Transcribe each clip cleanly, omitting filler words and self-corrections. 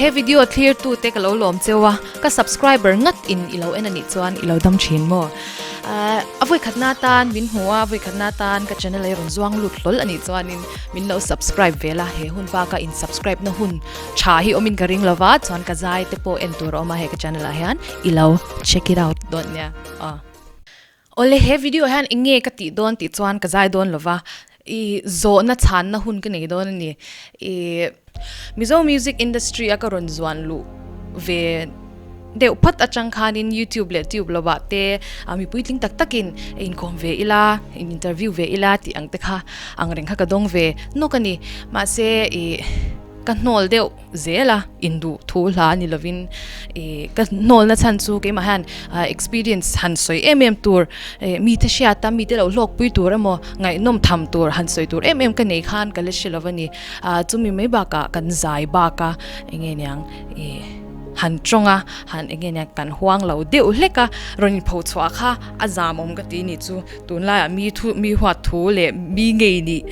He video thlir tu te ka lo lawm cheu a, ka subscriber ngat in i lo en a nih chuan i lo dam thin maw? A vawikhatna atan min hmu a, a vawikhatna atan ka channel a i rawn zuang lut hlawl a nih chuanin min lo subscribe vel a, he hun baka in subscribe na hun tha hi awmin ka ring lova, chuan ka zai te pawh en tur a awm a he ka channel ah hian i lo check it out dawn nia aw. Awle he video hian eng nge ka tih dawn tih chuan ka zai dawn lova, i zawhna chhanna hun ka nei dawn a ni. I Mizo music industry a ka rawn zuan luh ve deuh phat atang khanin YouTube leh tube lovah te mi puitling tak takin inkawm ve ila, in interview ve ila tih ang te kha ang reng kha ka dawng ve nawk a ni. Mahse i ka hnawl deuh. zel a, induh thu hla ni lovin ih ka hnawlna chhan chu keimah hian experience han sawi em em tur ih mite hriat a mite lo hlawkpui tur emaw ngaihnawm tham tur han sawi tur em em ka nei khan ka la hre lo a ni ah chumi mai bakah kan zai bak a eng nge niang ih han tawng a han eng nge niang kan huang lo deuh hlek a rawn inpho chhuah kha a zam awm ka ti ni chu. Tunlaiah mi thu mi huat thu leh mi ngei nih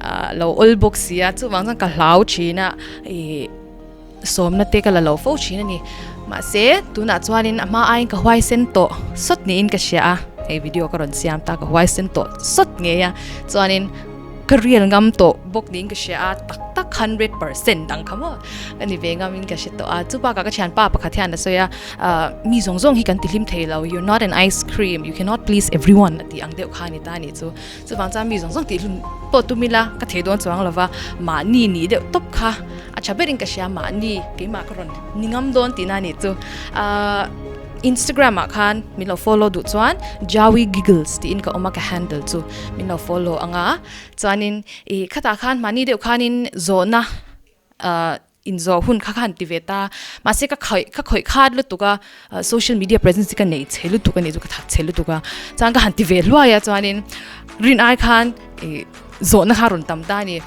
ah lo awl bawk si a, chuvang chuan ka hlau thin a, ih sawmna te ka la lo fo thin a ni. Mahse tunah chuanin a hma aiin ka huaisen tawh sawt niin ka hria a, hei video ka rawn siam ta ka huaisen tawh sawt ngei a, chuanin ka rial ngam tawh bawk niin ka hria a, tak tak 100% ang kha maw ka ni ve ngamin ka hre tawh a. Chu bakah ka thianpa pakhat hian a sawi a, ah mi zawng zawng hi kan ti hlim thei lo, you're not an ice cream, you cannot please everyone a tih ang deuh kha a ni ta a nih chu. Chuvang chuan mi zawng zawng tih hlun pawh tum ila ka thei dawn chuang lova, mahni nih deuh tawp kha a tha berin ka hria, mahni keimah ka rawn ni ngam dawn tihna a nih chu. Ah. Instagram ah khan min lo follow duh chuan Jawi Giggles tiin ka awm a ka handle chu min lo follow ang a, chuanin ih khatah khan mahni deuh khanin zawhna ah inzawh hun kha khan ti ve ta, mahse ka khawih ka khawih khat lutuk a social media presence hi ka nei chhe lutuk a nih chu ka that chhe lutuk a, chuan ka han ti ve hluai a chuanin rin ai khan ih zawhna kha a rawn tam ta a ni.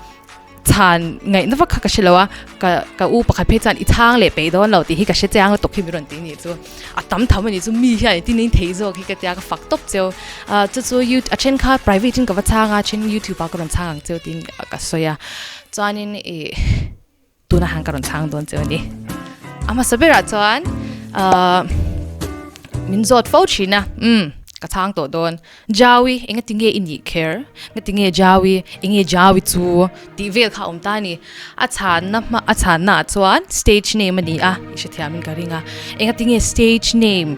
Chhan ngaihna vak kha ka hre lo a, ka ka u pakhat phei chuan i chhang leh peih dawn lo tih hi ka hre chiang lutuk hi min rawn ti nih chu. A tam tham a nih chu mi hian engtin in thei zawk hi ka tia ka fak tawp cheu. Ah chu chu you a then kha private in ka va chhang a, a then youtube ah ka rawn chhang ang cheu tiin ka sawi a. Chuanin ih tuna han ka rawn chhang dawn cheu a ni. A hmasa berah chuan ah min zawt fo thin a, umm ka chhang tawh dawn. Jaui, enga tinge i nih kher? Nga tinge Jaui, enge Jaui chu? Tih vel kha a awm ta a ni. A chhanna hma, a chhanna ah chuan stage name a ni a, i hrethiamin ka ring a. Enga tinge stage name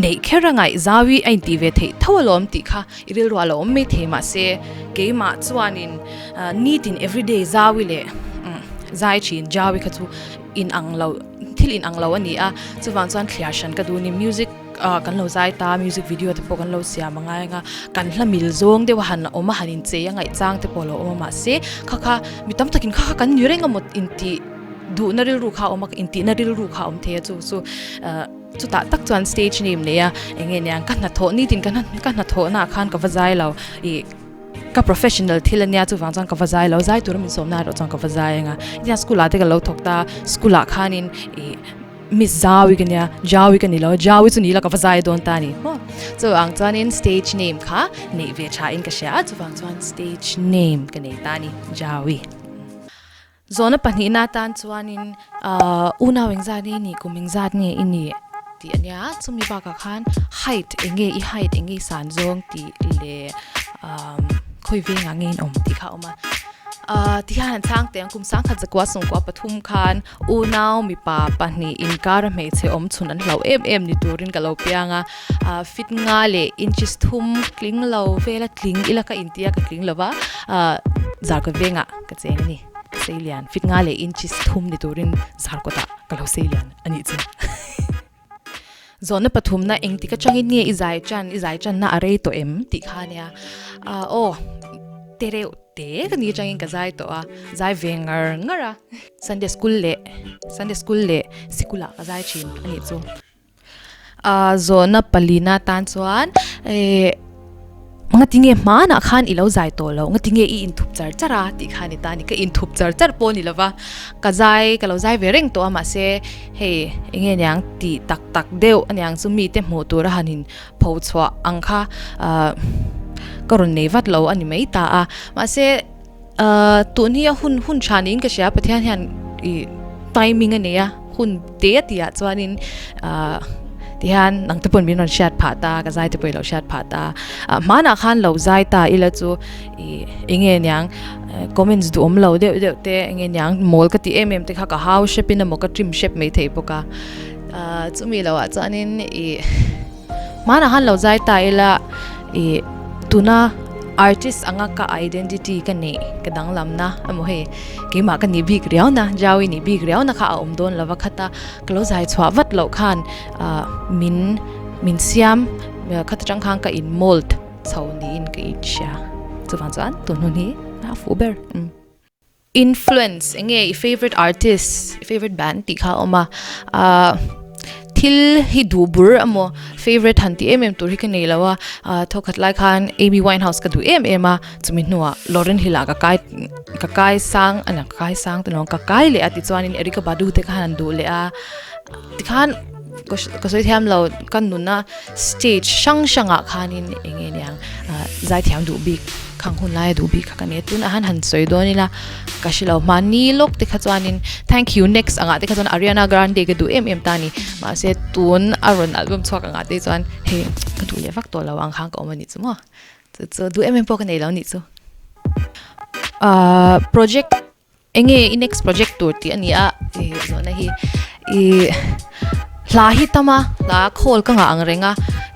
neih kher a ngaih? Jaui a intih ve theih tho alawm tih kha i rilru ah lo awm mai thei mahse keimah chuanin nitin everyday Jaui leh zai thin Jaui kha chu inang lo, thil inang lo a ni a. Chuvang chuan thliar hran ka duh a ni. Music. ah kan lo zai ta music video te pawh kan lo siam a ngai ang a kan hla mil zawng deuh a han awm a han inchei a ngaihchang te pawh a lo awm a mahse kha kha mi tam takin kha kha kan ni reng emaw intih duhna rilru kha a awm a intihna rilru kha a awm thei a chu chu ah chutah tak chuan stage name nei a eng nge niang ka hnathawh nitin ka ka hnathawhna ah khan ka va zai lo ih ka professional thil ania chuvang chuan ka va zai lo zai tura min sawmna erawh chuan ka va zai ang a hetiang school ah te ka lo thawk ta school ah khanin ih. Mi Jaui ka nia, Jaui ka ni lo, Jaui chu ni la ka va zai dawn ta a ni maw. Chuvang chuanin stage name kha neih ve tha in ka hria a, chuvang chuan stage name ka nei ta a ni, Jaui. Zawhna pahnihna atan chuanin ahh unau engzat nge i nih, kum engzat nge i nih tih a nia, chumi bakah khan height eng nge i height eng nge i san zawng tih leh ahh khawi vengah nge in awm tih kha a awm a. Ahh tihian an chhang teh ang, kum sangkhat zakua sawmkua pathum khan Unau mipa pahnih inkara hmeichhe awm chhun an hlauh em em ni turin ka lo piang a, ah fit nga leh inches thum tling lo vela tling ila ka intia ka tling lova, ah zarkawt vengah ka cheng a ni, ka sei lian fit nga leh inches thum ni turin zarkawtah ka lo sei lian a nih chu. Zawhna pathumna engtik atangin nge i zai chan, i zai channa a rei tawh em tih kha a nia, ah aw te reuh te ka ni atangin ka zai tawh a, zai ve ngar ngar a. Sunday school leh Sunday school leh sikul ah ka zai thin a nih chu. Ah zawhna palina tan chuan eh ngatinge hmanah khan i lo zai tawh loh ngatinge i inthup char char a tih kha a ni ta a ni. Ka inthup char char pawh a ni lova ka zai ka lo zai ve reng tawh a mahse hei enge niang tih tak tak deuh aniang chu mite hmuh tur a han in pho chhuah ang kha ah ka rawn nei vat lo a ni mai ta a mahse. Tun hi a hun hun tha niin ka hria, Pathian hian ih timing a nei a, hun te a tihah chuanin ah tihian nang te pawhin min rawn hriat phah ta, ka zai te pawh i lo hriat phah ta. Ah hmanah khan lo zai ta ila chu ih eng nge niang comments duhawm lo deuh deuh te eng nge niang mawl ka tih em em te kha ka hau hrep in emaw ka trim hrep mai thei bawk a. Ah chumi loh ah chuanin ih. Hmanah khan lo zai ta ila ih tuna artist anga ka identity ka neih ka danglamna emaw hei keimah ka nih bik riau na Jaui nih bik riau na kha a awm dawn lova khata ka lo zai chhuah vat loh khan ah min min siam khata tang khan ka in mold chho niin ka inhria chuvang chuan tun hun hi a fuh ber. Influence, eng nge i favourite artist, i favourite band tih kha a awm a, ahh thil hi duh bur emaw favourite han tih em em tur hi ka nei lo a, ahh thawkhat lai khan Amy Winehouse ka duh em em a, chumi hnuah Lauryn Hill ah ka kai ka kai sang a ka kai sang te lawng ka kai leh a tichuanin Erykah Badu te khan an duh leh a, tikhan ka sawi thiam lo ka nuna stage hrang hrangah khanin eng nge niang ahh zaithiam duh bik khang hun laia duh bik kha ka ni a tunah han han sawi dawn ila ka hre lo mahni lawk te kha chuanin thank you next angah te kha chuan Ariana Grande ka duh em em ta a ni mahse tun a rawn album chhuak angah te chuan hei ka duh leh vak tawh lo ang khan ka awm a nih chu maw chu chu duh em em pawh ka nei lo a nih chu ahh project. Enge i next project tur tih a ni a i zawhna hi i hla hi tam a hla khawl ka ngah ang reng a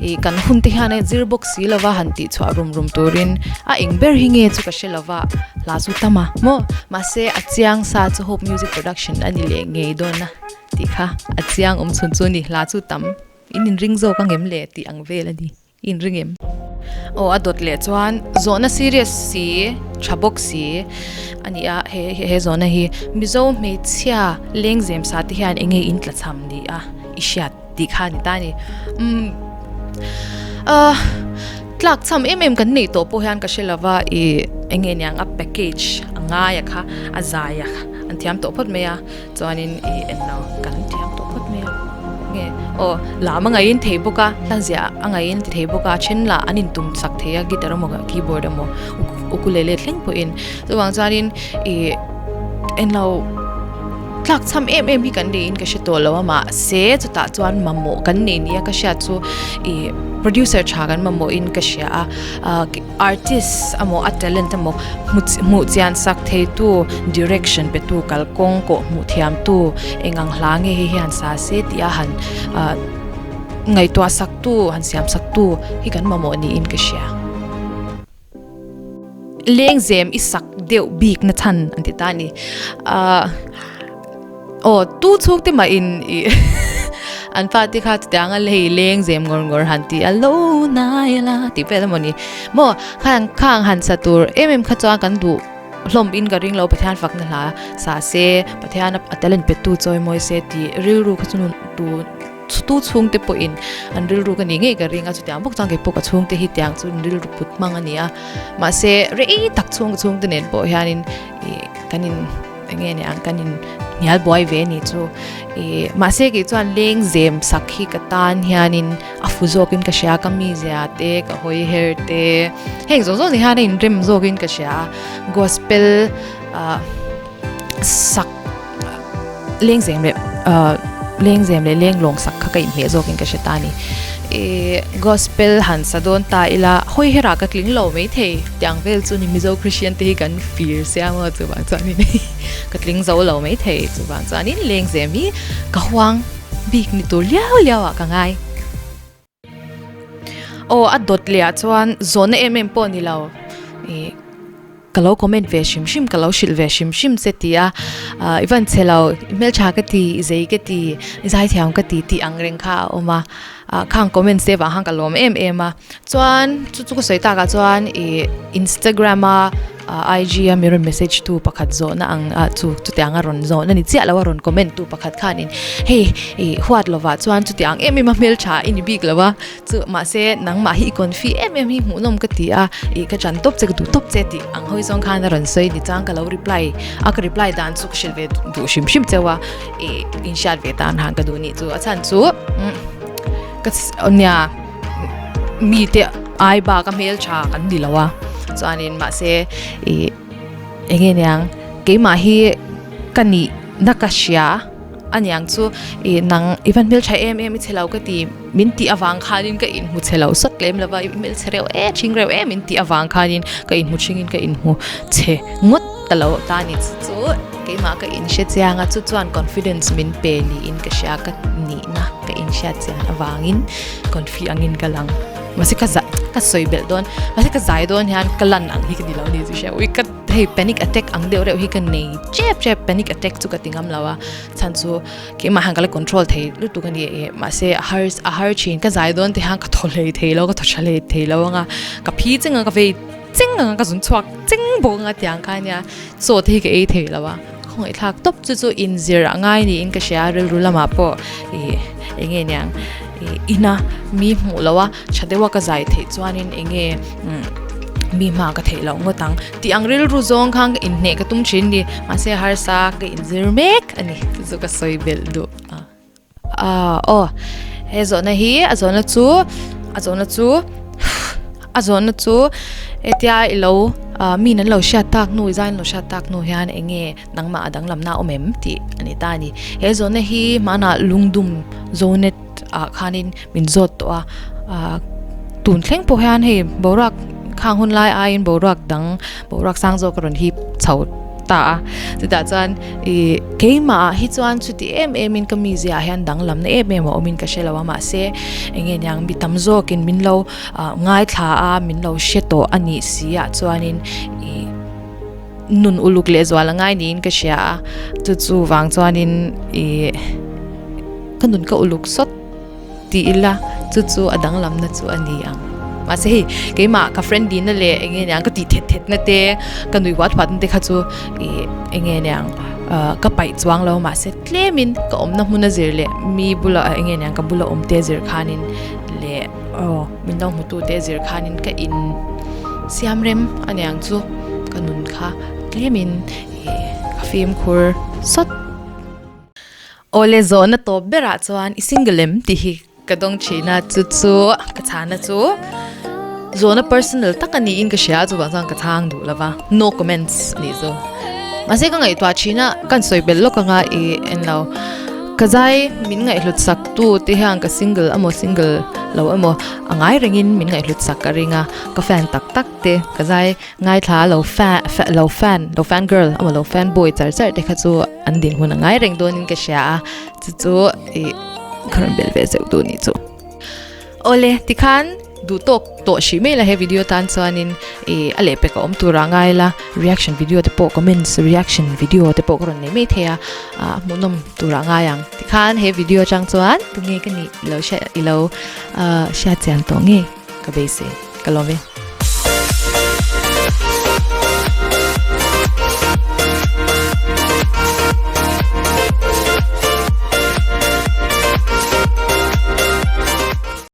i kan hun te hian a zir bawk si lova han tih chhuah rum rum turin a eng ber hi nge chu ka hre lova hla chu tam a maw mahse a chiang sa chu hope music production a ni leh ngei dawn a tih kha a chiang awm chhun chu a ni hla chu tam in inring zawk ang em le tih ang vel a ni. In ring em? Aw a dawt leh chuan zawhna serious si tha bawk si a ni a he he zawhna hi Mizo hmeichhia lengzem sa te hian enge in tla cham ni a i hriat tih kha a ni ta a ni. Umm ah tlak cham em em kan neih tawh pawh hian ka hre lova ih enge niang a package a ngai a kha a zai a an thiam tawh phawt mai a. Chuanin i en lo kan thiam tawh phawt mai a nge aw lam a ngaihin thei bawk a hla ziah a ngaihin ti thei bawk a then lah an intum chak thei a guitar emaw keyboard emaw ukulele thleng pawhin chuvang chuanin ih en lo tlak cham em em hi kan niin ka hre tawh lo a mahse chutah chuan mamawh kan nei nia ka hriat chu ih producer tha kan mamawhin ka hria a ah. Artist emaw a talent emaw hmuh chian sak theitu, direction petu, kalkawng kawh hmuh thiamtu, eng ang hla nge hei hian sa se tih a han ngaihtuah saktu, han siam saktu hi kan mamawh niin ka hria. Lengzem i sak deuh bik na chhan an ti ta a ni. Aw tu chhung te mah in i an pa te kha chutiang a lei leng zem ngawr ngawr han ti a lo nai la tih vel emaw ni maw khang khang han sa tur em em kha chuan kan duh hlawm in ka ring lo Pathian fakna hla sa se Pathian a talent pe tu chawi mawi se tih rilru kha chu tu tu chhung te pawh in an rilru ka nih ngei ka ring a chutiang bawk chuan kei pawh ka chhung te hi tiang chu rilru put hmang a ni a mahse rei tak chhung ka chhung te nen pawh hian in ih kan in. Eng nge niang kan in hnial buai ve ni chu ih mahse kei chuan leng zem sak hi ka tan hianin a fu zawkin ka hria ka mizia te ka hawi her te heng zawng zawng ni hian a inrem zawkin ka hria a gospel ah sak leng zem leh ah leng zem leh leng lawng sak kha ka inhmeh zawkin ka hre ta a ni ih gospel han sa dawn ta ila hawi herah ka tling lo maithei. Tiang vel chu ni Mizo Christian te hi kan fir sia maw chuvang chuanin ka tling zo lo mai thei chuvang chuanin lengzem hi ka huang bik ni tur liau liau ah ka ngai. Aw a dawt leh ah chuan zawhna em em pawh ni lo ih ka lo comment ve hrim hrim ka lo hrilh ve hrim hrim che ti a ah i van chhe lo i hmeltha ka ti i zei ka ti i zaithiam ka ti tih ang reng kha a awm a. Ah khang comments te vang khan ka lawm em em a chuan chu chu ka sawi takah chuan ih Instagram a IG a mi rawn message tu pakhat zawhna ang ah chu chutiang a rawn zawhna ni chiah lo a rawn comment tu pakhat khanin hei ih huat lovah chuan chutiang em em a hmeltha i ni bik lo a chu mahse nangmah hi i confi em em hi hmuhnawm ka ti a ih ka chan tawp che ka duh tawp che tih ang hawi zawng khan a rawn sawi ni chuan ka lo reply a ka reply dan chu ka hrilh ve duh hrim hrim cheu a. Ih inhriat ve tan han ka duh nih chu a chhan chu ka nia mite ai bak a hmel tha kan ni lo a chuanin mahse ih eng nge niang keimah hi ka nih. na ka hria aniang chu ih nang i va hmeltha em em i chhe lo ka ti min tih avang khanin ka inhmu chhe lo sawt lem lova i hmelchhe reuh e thing reuh e min tih avang khanin ka inhmu thingin ka inhmu chhe ngawt ta lo ta ni chu chu keimah ka inhre chiang a chu chuan confidence min pe niin ka hria ka nihna ka inhriat chian avangin confi angin ka lang mahse ka zah ka sawi belh dawn mahse ka zai dawn hian ka lan ang hi ka ni lo ni chu hria ui ka hei panic attack ang deuh reuh hi ka nei chep chep panic attack chu ka ti ngam lo a chhan chu keimah hian ka la control thei lutuk a ni e mahse a har a har thin ka zai dawn te hian ka thaw hlei thei lo ka thaw tha hlei thei lo anga ka phi cheng a ka vei cheng anga ka zun chhuak cheng bawk anga tiang kha ania chaw te hi ka ei thei lo a khawngaih thlak tawp chu chu inzir a ngai niin ka hria rilru lamah pawh ih eng nge niang ih ina mi hmuh loh a tha deuh a ka zai theih chuanin eng nge umm mi hma ka theih loh ngawt ang tih ang rilru zawng khan ka inhneh ka tum thin ni mahse harsa ka inzir mek a ni chu chu ka sawi belh duh a. Aaa aw he zawhna hi a zawhna chu a zawhna chu a zawhna chu hetia i lo ah mi an lo hriat tak hnu i zai an lo hriat tak hnu hian eng nge nangmah a danglamna a awm em tih a ni ta a ni he zawhna hi hmanah lungdum zonet ah khanin min zawt tawh a ah tun thleng pawh hian hei boruak khang hun lai aiin boruak dang boruak sang zawk a rawn hip chho ta a chutah chuan ih keimah ah hi chuan chuti em em in ka mizia ah hian danglam na em em a awm in ka hre lo a mahse eng nge niang mi tam zawk in min lo ah ngaithla a min lo hre tawh a nih si ah chuan in ih nun uluk leh zual a ngai niin ka hria a chu chu vang chuan in ih ka nun ka uluk sawt. Ti ila chu chu a danglamna chu a ni ang. Mahse hei keimah ka friend dina leh eng nge niang ka tih thet thet na te ka nui huat huat na te kha chu ih eng nge niang ah ka paih chuang lo mahse tlemin ka awmna hmuna zir leh mi bula eng nge niang ka bula awm te zir khanin leh aw min lo hmutu te zir khanin ka in siam rem a niang chu ka nun kha tlemin ih ka fimkhur sawt. Awle zawhna tawp berah chuan i single em tih hi ka dawng thin a, chu chu ka chhana chu zawhna personal tak a niin ka hria a chuvang chuan ka chhang duh lo va, no comments a nih chu. Mahse ka ngaihtuah thin a, ka sawi belh lawk anga i en lo, ka zai min ngaihhlut sak tu te hian ka single emaw single lo emaw a ngai rengin min ngaihhlut sak ka ring a, ka fan tak tak te ka zai Ngaithla lo fan lo fan lo fan girl emaw lo fan boy char char te kha chu an dinhmun a ngai reng dawnin ka hria a chu chu ih ka rawn belh ve zeuh duh nih chu. Awle tikhan duh tawk tawh hrih mai la he video tan chuanin ih a lehpek a awm turah ngai la reaction video te pawh comments reaction video te pawh ka rawn nei mai thei a ah hmuhnawm turah ngai ang tikhan he video atang chuan tunge ka nih ilo hria ilo ah hriatchian tawh nge ka beisei ka lawm e.